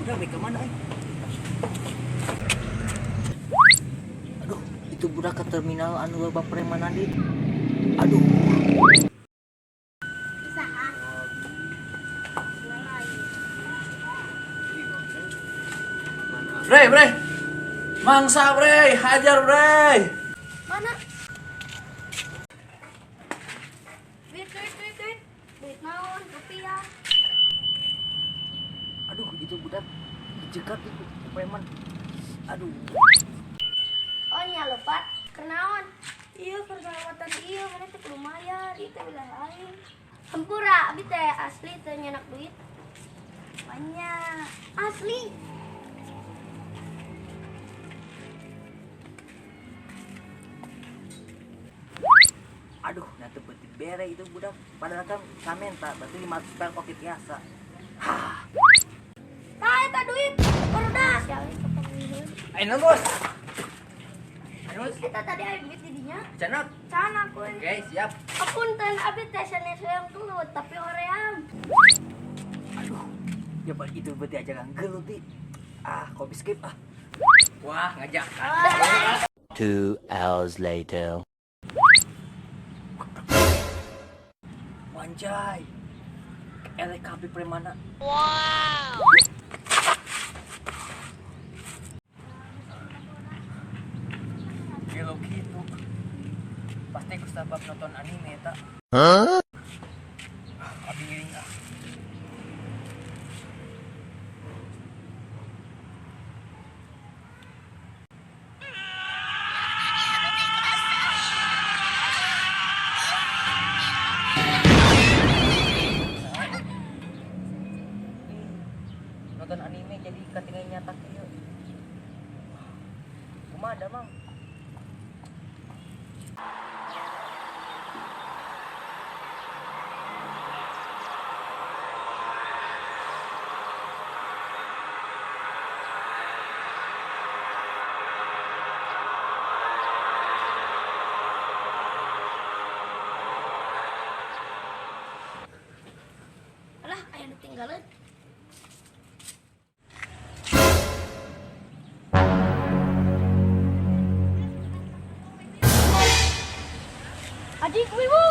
Budak bae ka mana euy? Aduh, itu budak ke terminal anu loba preman di. Aduh. Bre, bre. Mangsa, bre. Hajar, bre. Mana? Duit, duit, duit, duit. Duit naon, rupiah. Aduh, itu budak dicegat itu preman. Aduh. Oh nya lepat, kenaon? Iya, persahabatan iya, mana teh lumayan, itu wilayah aing. Hampura, abi teh asli teh nyenak duit. Banyak. Asli. Aduh, nah teu beuti bere itu budak. Padahal kan samenta, berarti 500 perak oke biasa. Hah. Tah eta duit, barudak. Ayo bos. Ayo bos. Eta tadi aya duit di dinya. Cenok. Can aku. Oke, siap. Apunten abi teh sanes hoyong gelut tapi hoream. Aduh, ya Pak, itu berarti aja kan gelut di. Ah, kopi skip ah. Wah, ngajak. 2 hours later. Wanjay. LKP premana. Wow. Gelo gitu. Pasti ku sabab nonton anime eta. Hah? Abi ngiring ah. Nonton anime jadi katingal nyata kieu. Kumaha da, Mang? Alah, aya nu tinggalin. Adik wibu.